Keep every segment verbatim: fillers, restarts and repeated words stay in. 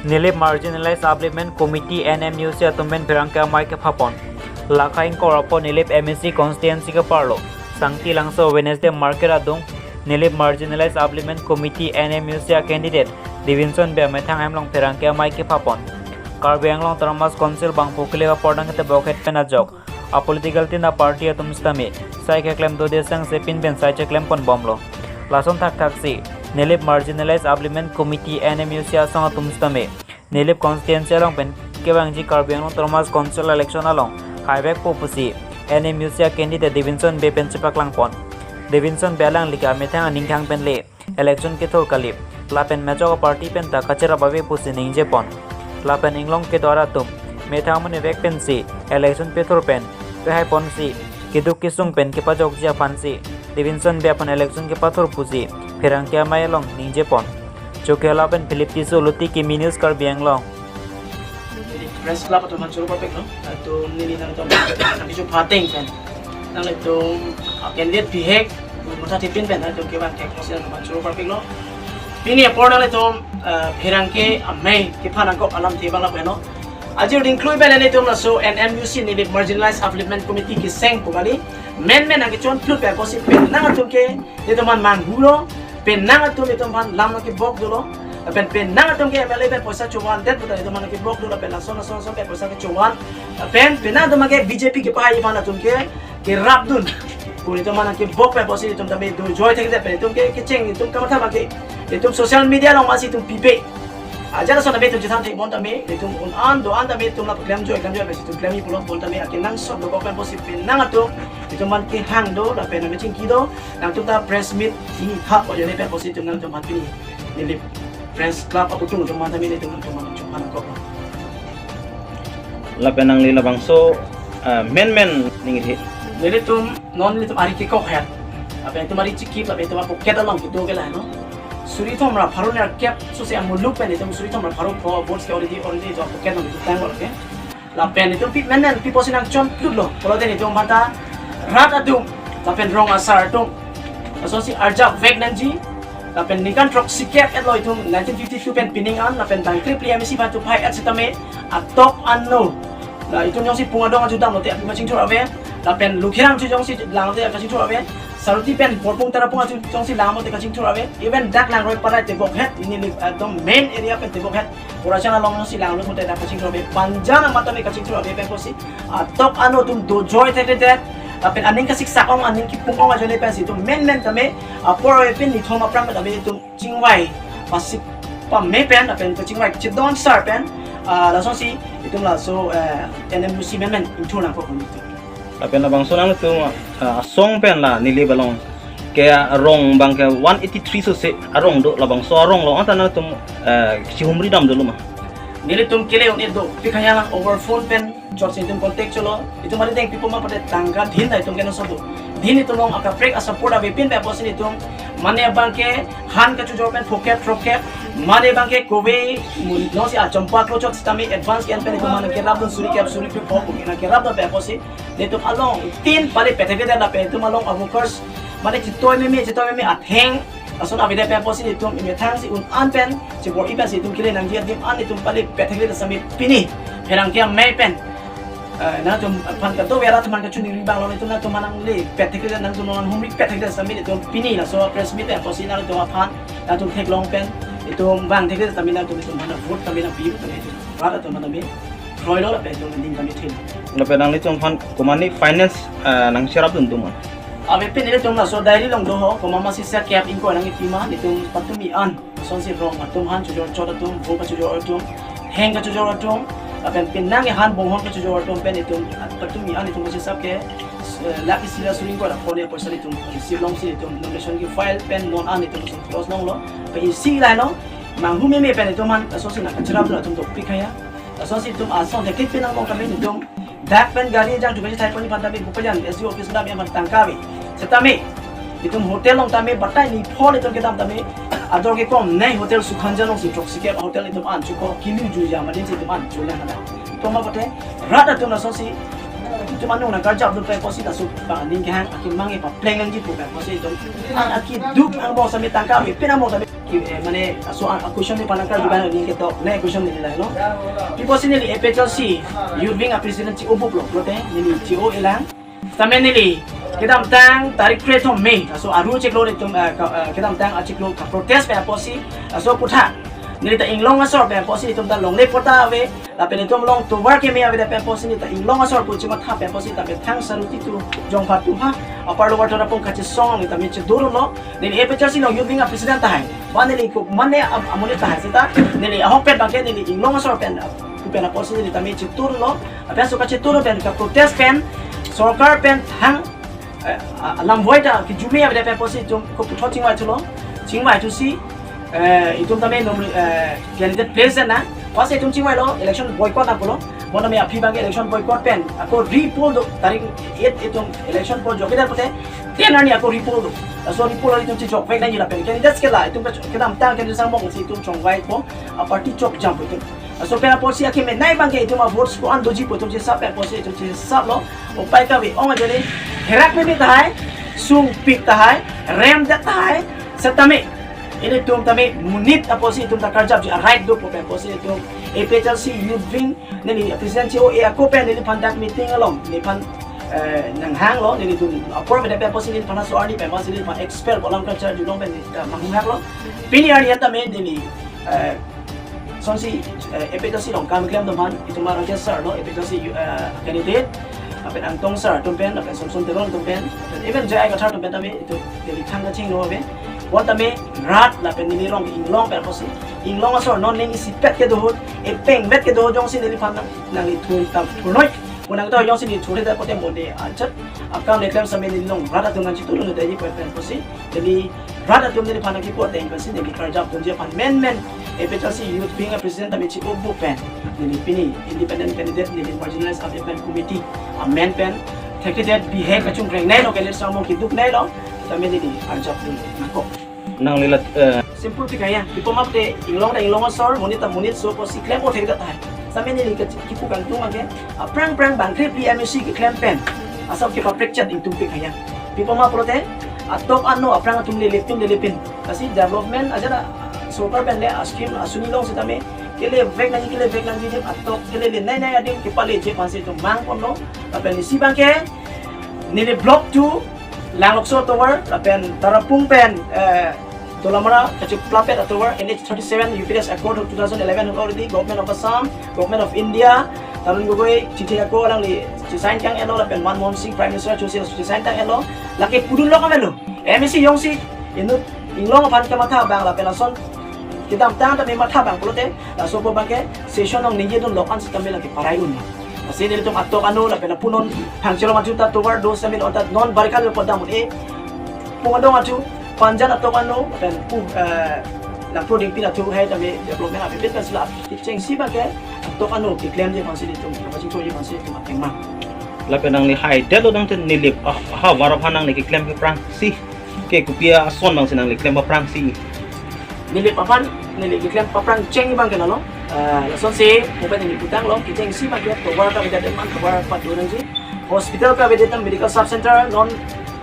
Nilip Marginalized Upliftment Committee, N M U C atum pen pherangke amei kephapon. Lakha ingkoi ra pho Nilip M A C constituency ke-arlo Sangti Langso Wednesday market adung Nilip Marginalized Upliftment Committee, N M U C a-candidate Davidson Bey amethang hem along pherangke amei kephapon. Karbi Anglong Autonomous Council bangphu kele apor nangketebok het pen ajok a-political tin a-party atum sitame sai keklem dode sang sepin pen sai cheklem ponbomlo. Lason thakthaksi Nilip Marginalized Upliftment Committee, N M U C asong atum sitame Nilip constituency along pen kevangji Karbi Anglong Autonomous Council election along haivekpo pusi N M U C a-candidate Davidson Bey pen chepaklangpon. Davidson Bey alangli ke amethang aningkan pen le election kethur kali, lapen majok a-party pen ta kacherap ave pusi ningjepon. Lapen inglong kedo-an atum methang amonit vek pensi election pethur pen pehaiponsi keduk kesung pen kepajokji aphansi Davidson Bey aphan election kepathur pusi pherangke amei along ningjepon. Chokihola pen Philip Tisso, Luti Kimi News, Karbi Anglong. Press Club atum aphan choro parpiklo. Atum neli nangtum nangkecho phateng pen, nanglitum a-candidate bihek matha thepin pen atum kevang thek mosi atum aphan choro parpiklo. Pini apor nanglitum, ah, pherangke amei kephan angkok alamthe abang lapu heno. Ajir dingklui pen nelitum laso N M U C Nilip Marginalized Upliftment Committee keseng pu kali. Menmen nangkechonphlut pen apotsi penang atum ke nelitum aphan manghulo, penang atum nelitum aphan lam nangkebok dolo, pen penang atum ke M L A pen poisa chovan det puta nelitum aphan nangkebok dolo, pen lason lason lason pen poisa kechovan, pen penang atum ke B J P kepahai aphan atum ke kerapdun pu nelitum aphan nangkebok pen apotsi nelitum tame dojoi thekthedet pen nelitum ke kecheng nelitum kamatha abang ke nelitum social media along masi nelitum pipe. Ajat ason tame nelitum chethan thekbom tame, nelitum un-an do-an tame nelitum la klemjoi klemjoi pensi nelitum klemji pulo, bom tame akenangsot dokok pen apotsi penang atum nelitum aphan kehang do, lapen nangmachingki do, nangtum ta press meet ini thap ajoine pen apotsi nelitum nangtum aphan pini Nilip Press Club aputhung atum aphan tame nelitum nangtum aphan chongphan angkok. Lapen nangli labangso, ah, menmen ningri. Nelitum non nelitum ari kekok het. Lapen nelitum ari chikip, lapen nelitum a-pocket along kedo ke lahelo. Suri thom ra pharo nerkep sose amuluk pen nelitum suri thom ra pharo pho votes ke already, already nelitum a-pocket along nelitum tanglo ke. Lapen nelitum pi menmen pi apotsi nangchonphlut lo pulote nelitum aphan ta rat atum lapen rong asar atum lasonsi arjap vek nangji. Lapen ningkan throksikep etlo itum nineteen fifty-two pen pining an, lapen bang krip phli M A C aphan tu phai et sitame atok ano, la itum jongsi Pungadong achu damlote apima chingthur ave, lapen Lukhirang achu jongsi langlote apima chingthur ave, Saruti pen Borpung Tarapung achu jongsi langlote kachingthur ave, even dak Langroi Parai tebok het, ini li-, ekdom main area pen tebok het, Korachang along jongsi langlo pulote dak kachingthur ave, Panjan amat tame kachingthur ave pen apotsi atok ano atum dojoi thekthedet, lapen aning kasiksak ong aning kipung ong ajoine pensi itum menmen tame apor avepin nithom aphrang pen tame itum chingvai pasik pame pen lapen itum chingvai chedon sar pen, ah, lasonsi itum laso, eh, N M U C menmen ingthur nangkok pu itum. Lapen labangso nangtum, ah, asong pen la Nilip along ke arong abang ke one eighty-three sose arong do, labangso arong along anta nangtum, eh, kachihumri dam dolo ma? Nelitum kele un-e do, pi khaya lang over phone pen chotsi itum contact cholo, itum mari deng pipo ma pulote tangka dhin ta itum kenangsot do. Dhin itum along akaprek a-support avepin pen apotsi itum mane abang ke han kachojor pen phokep throkep, mane abang ke kove mun nosi achompa klochot sitame advance ke-en pen itum mane kerapdun suri kep suri phli pho pu nangkerapdun pen apotsi nelitum along tin pali pethekthedet lapen itum along a-workers mane chitoi meme chitoi meme atheng ason avedet pen apotsi itum imethangsi un-an pen chibor-i pensi itum kele nangji adim an itum pali pethekthedet sitame pini pherangke amei pen, eh, nangtum aphan kadokave arat aphan kachiningri abang lo, itum nangtum aphan nangle pethekthedet, nangtum nanghumri pethekthedet sitame itum pini laso press meet pen apotsi nangtum aphan nangtum theklong pen itum vangthekthedet sitame nangtum itum aphan vote tame nangpi tame itum rat atum tame kroilo lapen itum ning tame thil. Lapen nanglitum aphan komatne finance, eh, nangcherapdun atum ma? Avepin nelitum laso diary along do ho, komat masi sir kep ingkoi nangkipi ma, nelitum patumi an lasonsi rong atum han chojor chot atum, vo kachojor atum, heng kachojor atum, lapen penang han bonghong kachojor atum pen itum patumi an itum kachisap ke, eh, lakh isi ra suri ingkoi ra phone poisa itum isi longsi itum nomination kefile pen non an itum lason close longlo. Pen isi laino manghu meme pen itum aphan lasonsi nangkacherapdun atum dopik khaya. Lasonsi itum ason thekthek pen nanglong tame itum dak pen gari jang tuke thai poni aphan tame Bokajan S D O office dam aphan tangka ave. Setame itum hotel along tame batai ni phone itum kedam tame ador kekom nei hotel Sukhanjan alongsi throksikep hotel itum an chukor kili juja madin si itum an chulang ada. Itum ma pate rat atum lasonsi Cuma nung nangkarjap dun pen apotsi laso pa aning kehang akemang papleng nangji pu pen apotsi itum. Ang akiduk angbong sitame tangka avepin angbong sitame ki, eh, mane laso a, a-question nephan nangkarju abang aning ketok. Ne question neli lahelo. Pi apotsi neli A P H L C Youth Wing a-president chi-o buplo pulote neli chi-o-elang. Sitame neli kedamtang tarik kre-thom May, laso aru chiklo itum, eh, ka, eh, kedamtang achiklo kaprotest pen apotsi, laso aputhak neli ta inglong asor pen apotsi itum ta longle patta ave, lapen itum along tovar keme avedet pen apotsi neli ta inglong asor pu chimatha pen apotsi ta methang Saruti tu Jongpha tu ha, Upper Lower Tarapung kachesong neli ta me chedurlo, neli A P H L C along Youth Wing a-president tahai. Ba neli ko mane am-, amonit tahai seta, neli ahokpet abangke neli inglong asor pen, pu pen apotsi neli ta me cheturlo, lapen laso kachetur pen kaprotest pen, sorkar pen thang, eh, a, alam voida kijume avedet pen apotsi itum ko puthot chingvai thulo, chingvai thusi, eh, itum tame nom, eh, candidate place na, apotsi itum chingvailo, election boycott na pulo, bonta me aphi abangke election boycott pen, ako re-poll do, tarik eight itum election poll jokjedet pute, ten arni ako re-poll do, laso re-poll itum chejokvek nangji lapen, candidates ke la, itum ke, kedamtang candidate sangmong si itum chongvaipo, a-party chokjampo itum. Laso pen apotsi akeme nai abangke itum a-votes ko-an doji pu itum chesap pen apotsi itum chesaplo. Upai kave-ong ajele herak meme tahai, sungpik tahai, remdet tahai, setame ilitum tame monit apotsi itum ta karjapji a-right do pu pen apotsi itum A P H L C Youth Wing neli president chi-o-e ako pen neliphan dak meeting along neliphan, eh, nanghanglo, nelitum apor pen pen apotsi neliphan laso arni pen apotsi neliphan expel pu alam kacharjulong pen, eh, manghunghaklo. Pini arni tame neli, eh, lasonsi, eh, A P H L C along kam keklem atum aphan, itum Rajesh sir lo, A P H L C, eh, candidate, lapen Angtong sir atum pen, lapen Samson Teron atum pen, lapen even J I Kathar atum pen tame, itum neli thang kachingno ave. Bonta me rat lapen neli rong inglong pen apotsi, inglong asor non ning isipet kedo ahut, epengmet kedo ahut jongsi neliphan nang, nangli thun tam thunoi. Bonang to jongsi neli thurre ta pote mode ajat akam keklem sitame neli along rat atum nangchetur nangji pu pen apotsi, neli rat atum neliphan nangkipu ateng pensi neli karjap dunji aphan menmen A P H L C Youth Wing a-president tame chi-o bu pen, neli pini independent candidate neli marginalized development committee amen pen, secretary bihek kachungkreng nailo, candidate sangmong kiduk nailo, tame neli arjap dun nangkok. Nangli la, eh, simple thik haya, pi apot ma pute inglong ta inglong asor, monit ta monit aso apotsi klem o thekdet tahai. Sitame neli ke kipu kangtung abangke, aphrang phrang bangkre phli M A C keklem pen asap kepaprek chet ingtungpik haya. Pi apot ma pulote, atok ano aphrang atum lelepin lelepin. Lasi development ajat a, sorkar pen le a-scheme asuni along sitame kelevek nangji, kelevek nangji adim, atok kelelenei nei adim kepaleji aphansi itum mangponlo. Lapen isi abangke neli Block two, Langlokso atovar, lapen Tarapung pen, eh, Dolamara kacheplapet atovar, N H thirty-seven, U P S Accord two thousand eleven already, Government of Assam, Government of India, Tarun Gogoi, chithi ako alangli chesign tang-etlo, lapen Manmohan Singh Prime Minister chonsi chesign tang-etlo, lake pudunlo kemelo. M A C jongsi inut inglong aphan kematha abang lapen lason kedamtang tame matha abang pulote, laso pu abangke session along ningjedunlo an sitame lake parai un. Lasi nelitum atok ano lapen lapu non phangchelo maju ta tovar do sitame non ta non barikal lo padam un-e. Pung adong atu Panjan atok ano lapen pu, eh, Nangproding pin atu hai tame development abibit kan sila. Kechengsi abangke atok ano keklemji aphansi nelitum, kapachingthurji aphansi nelitum akemang. Lapen nangli haidetlo nangte Nilip, ah, ahavar aphan nangli keklem keprangsi ke kopi ason abangsi nangli klem paprangsi? Nilip aphan neli keklem paprang cheng abangke lalo. Eh, lasonsi, mo pen neli putanglo, kechengsi abangke tovar kavedet adim an tovar padu nangji. Hospital kavedet adim, medical sub center non,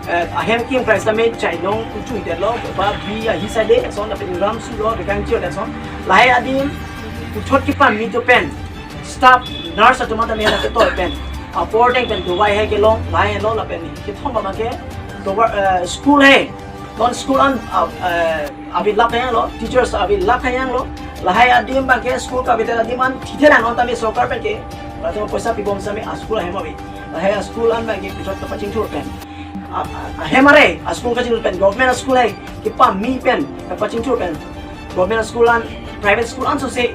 eh, ahem kim krai sitame chainong kuchungdetlo, ba bi ahi side, lason lapen Ingram sulo, rekang chio lason. Lahai adim, puthot kepame atum pen, staff, nurse atum tame la ketoi pen, apor deng pen dovai hai kelong, lahai lo lapen kethom abangke, tovar, eh, school hai, non school an, ah, eh, avi lap hanglo, teachers avi lap hanglo, lahai adim abangke school kavedet adim an thithe lang non tame sorkar pen ke, latum poisa pibom sitame a-school ahem ave, lahai a-school an abangke puthot kapachingthur pen. A, a, ahem are, a-school kachingthur pen, government a-school hai, kepame pen, kapachingthur pen. Government a-school an, private school an sose,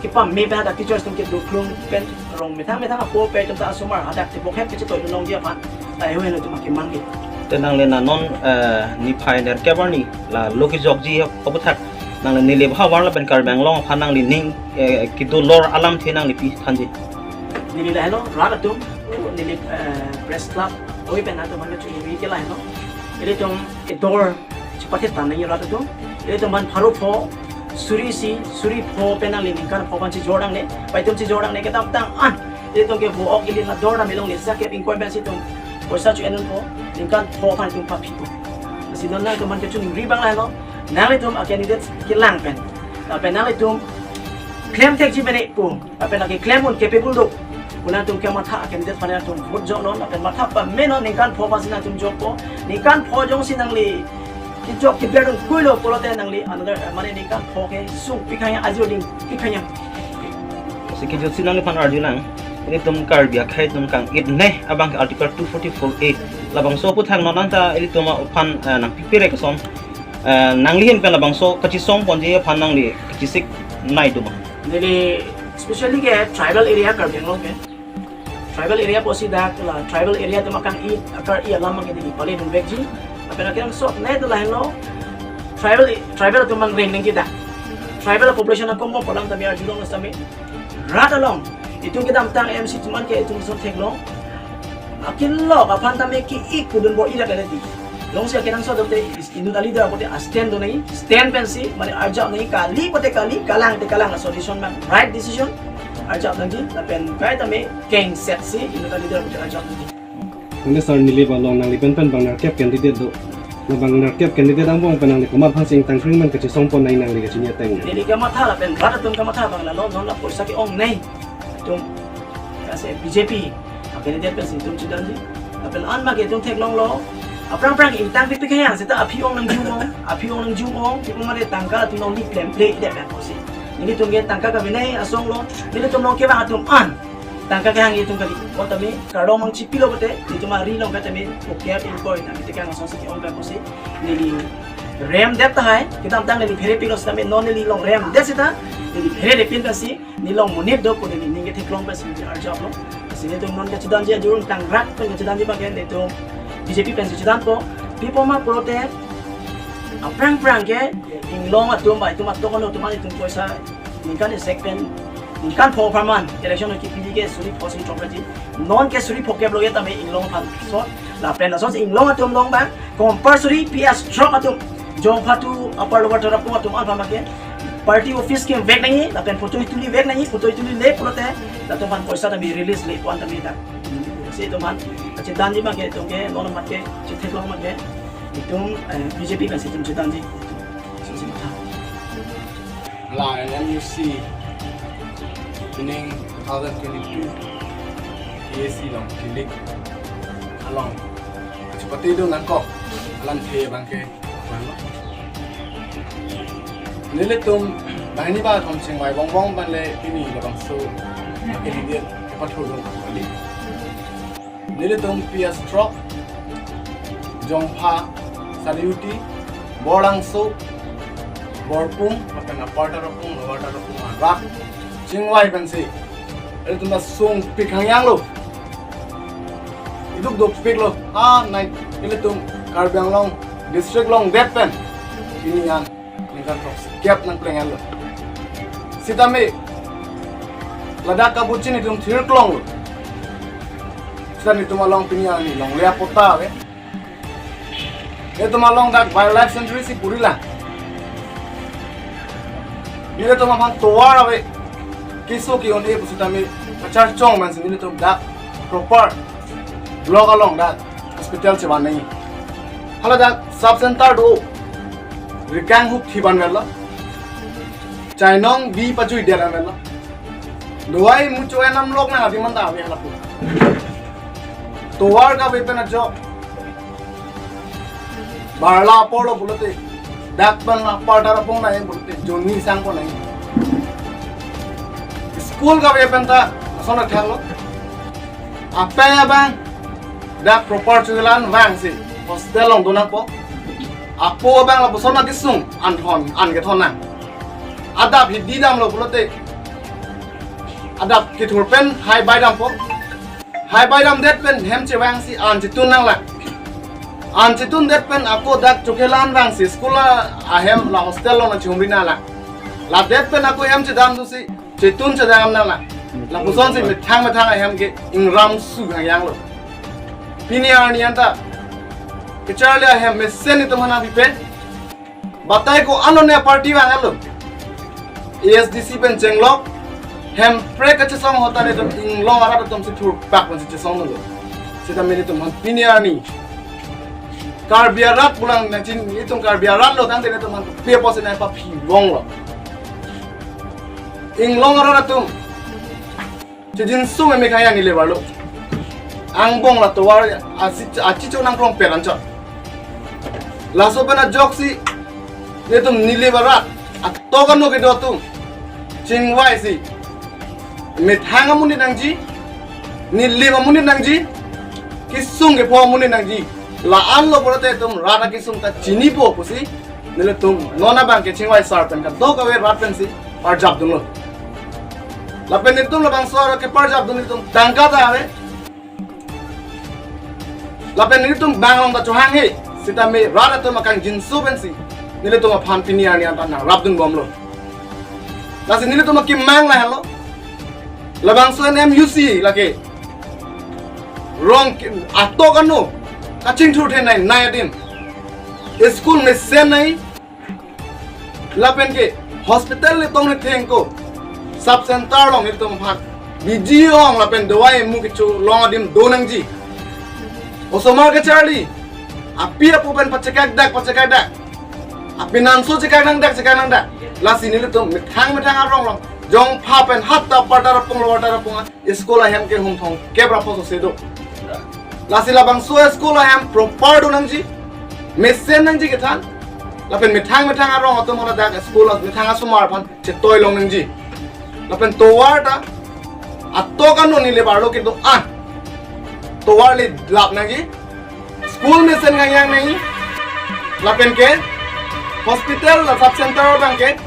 kepame pen hadak teachers atum kedoklung pen, rong methang methang apo pen atum ta asomar, hadak tebok hem kachetoi longji aphan, ta eho heno atum akemang ke. Te nangli na non, eh, niphai nerkep arni, la lo kejokji aputhak, nangli Nilip ahavar lapen Karbi Anglong aphan nangli ning, eh, kedolor alamthe nangli pi thanji? Neli lahelo, rat atum, Nilip, eh, Press Club, oi pen atum aphan chunwi ke lahelo. Ilitum edor chepathe tang nangji rat atum. Ilitum aphan pharo pho, suri isi, suri pho pen nangli ningkan pho aphan chejor nangne. Ba itum chejor nangne kedamtang an. Itum ke vo ok ili na dor na melong le sak ke ingkoi pensi itum poisa chu enun po, ningkan pho aphan itum paphi po. Si non nangtum aphan kechoningri abang lahelo, nanglitum a candidate kelang pen, lapen nanglitum klem thekji mene po, lapen lake klem un capable do pu nangtum kematha a candidate aphan nangtum vote joknon, lapen matha pamenon, ningkan pho aphansi nangtum jokpo, ningkan pho jongsi nangli kejok keber dun kuilo pulote nangli another, eh, mane ningkan pho ke sungpik hanya, ajo dingpik hanya. Si kejutsi nangliphan arjunang, ilitum Karbi akhei atum kang-it ne abang ke Article two forty-four A, labangso aputhak non anta ilitum aphan, eh, nangpipirek ason, eh, nangli ahin pen labangso kachesong ponji aphan nangli kachesik nai duma? Neli specially ke tribal area Karbi Anglong ke, tribal area pusi dak la tribal area atum akang-it akar-i alam ke neli pale dun vekji. Lapen akenangsot ne do lahenlo, tribal, tribal atum abang reng nangji dak. Tribal population akom bom pu alam tame arjulong sitame, rat along itum kedamtang M C atum an ke itum ason theklong, akilok aphan tame ki-ik pudun bo irak lele di. Jongsi akenangsot dote, inut aleader apote a stand do nangji, stand pensi mane arjap nangji, kali pote kali, kalang te kalang a solution abang, right decision arjap nangji, lapen kai tame kengsetsi inut aleader apote arjap nangji. Mane sir, neli ba along nangli pen pen bang nerkep candidate do. Na bang nerkep candidate angbong pen nangli komat aphansi ingtangkring man kachesong pon nai nangli kachini ateng? Neli kematha lapen rat atum kematha abang lalo, non la poisa ke-ong nai. Itum ase B J P a candidate pensi itum chedanji. Lapen an ma ke itum theklonglo, aphrang phrang ingtang pipik haya seta aphi ong nangjum ong, aphi ong nangjum ong, itum mane tangka atum nangli klemkle det pen pusi. Nelitum ke tangka kave nai asong lo, nelitum along kevang atum an tangka kehang itum kali. Ko tame kardom mang chipilo pote, itum ari along ka tame pocket ingkoi tame tekang asongsi ke-ong pen pusi. Neli rem det tahai, kedamtang neli pherepiklo sitame non neli along rem det seta, neli pherepin pensi, neli along monit do pu neli ning ketheklong pensi neli arjaplo. Si nelitum non kachedanji ajur tangrak pen kachedanji abang ke nelitum B J P pensi chedanpo. Pi apot ma pulote, aphrang phrang ke inglong atum ba itum atok ano atum an itum poisa ningkan isek pen, ningkan pho apharman election kipi ke suri pho si chokra ji. Non ke suri pho kep lo ye tame inglong aphan sot. Lapen lasonsi inglong atum along abang compulsory P S Throk atum, Jongpha to Upper Lower Tarapung atum aphan abang ke party office kevek nangji, lapen photo ituli vek nangji, photo ituli le pulote latum aphan poisa tame release le pu-an tame dak. Si itum aphan kachedanji abang ke itum ke non amat ke chetheklong amat ke itum, eh, B J P pensi itum chedanji. Susi matha. La N M U C pining two thousand twenty-two K A C along kilik along kachepate do nangkok alam the abang ke. Nelitum banghini bathom chingvai bongbong pen le pini labangso candidate kepathurdun kali. Nelitum P S Throk, Jongpha, Salihuti, Borlangso, Borpung, lapen Upper Tarapung, Lower Tarapung arat chingvai pensi ilitum ta sungpik hangyang lo. Iduk dopiklo. Ah, nai, ilitum Karbi Anglong district along det pen pini an ningkan throksi kep nangpleng lo. Sitame ladak kabuchin itum thirklong lo. Sita nelitum along pini an longle apot ta ave. Nelitum along dak wildlife sanctuary si purila. Nelitum aphan tovar ave. Keso ke-un-e pusitame kacharchong mansi nelitum dak proper block along dak hospital chevan nangji. Hala dak sub center do, rikang huk thi vanvetlo. Chainong bi pajui det vanvetlo. Duai muchoi nam lok nang adi man ta ave hala pu. Tovar kave pen ajo. Barla apor lo pulote, dak pen la Upper Tarapung nai pulote, jonni sang pon nai. School kave pen ta lason athak lo. Apei abang dak proper chulan vangsi hostel along do nangpo. Apo abang lapuson akesung an thon, an kethon nang. Adap hidi damlo pulote, adap kethur pen hai bai dampo. Hai bai damdet pen hem chevangsi an chetun nanglang. An chetundet pen ako dak chokhelan vangsi school ahem la hostel along nangchihumri nanglang. Ladet pen ako hem chedam thusi chetun chedam nanglang. Lapusonsi methang methang ahem ke ingram su hangyang lo. Pini arni anta kecharli ahem mesen itum aphan nangpipe. Batai ko-an lone party vanglo. A S D C pen chenglok, Hemprek kachesong ahut ta nelitum inglong arat atum si thurpak pensi chesongdunlo. Seta nelitum aphan pini arni Karbi arat pulang nangji, nelitum Karbi arat lo tangte nelitum aphan pi apotsi nangpaphi bonglo. Inglong arat atum chejinso meme khang yang neli arlo. Angbong la tovar asi, achicho nangkrong peran chot. Laso pen ajoksi nelitum neli arat atok ano kedo atum chingvaisi methang amonit nangji, neli amonit nangji, kesung kepho amonit nangji. La-anlo pulote itum rat akesung ta chinipo pusi nelitum non abangke chingvai sar pen kadokave rat pensi parjapdunlo. Lapen nelitum labangso aro keparjapdun nelitum tangka ta ave. Lapen nelitum bang along ta chohanghe, seta me rat atum akangjinso pensi nelitum aphan pini arni anta nangrapdunbomlo. Lasi nelitum akemang lahenlo. Labangso M U C lake rong ke-, atok ano kachingthur the nai nai adim. School mesen nai, lapen ke hospital le tong ne thengko, sub center along nelitum aphan biji ong lapen dawai mu kecho long adim do nangji. Osomar kacharli, api apo pen pachekak dak, pachekak dak, apinangso chekak nang dak, chekak nang dak. Lasi nelitum methang methang arong along jongpha pen hatta aparta rapung lower ta rapung a school ahem ke hum thong kep ra phoso se do. Lasi labangso school ahem proper do nangji, mesen nangji kethan. Lapen methang methang arong atum hala dak school methang asomar aphan chetoi long nangji. Lapen tovar ta atok ano neli arlo kedo an tovar le lap nangji. School mesen khang yang nangji. Lapen ke hospital la sub center abangke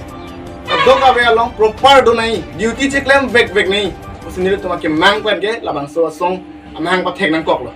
kadokave along proper do nangji. Duty cheklem vek vek nangji. Pusi nelitum akemang pen ke labangso asong amahang pathek nangkoklo.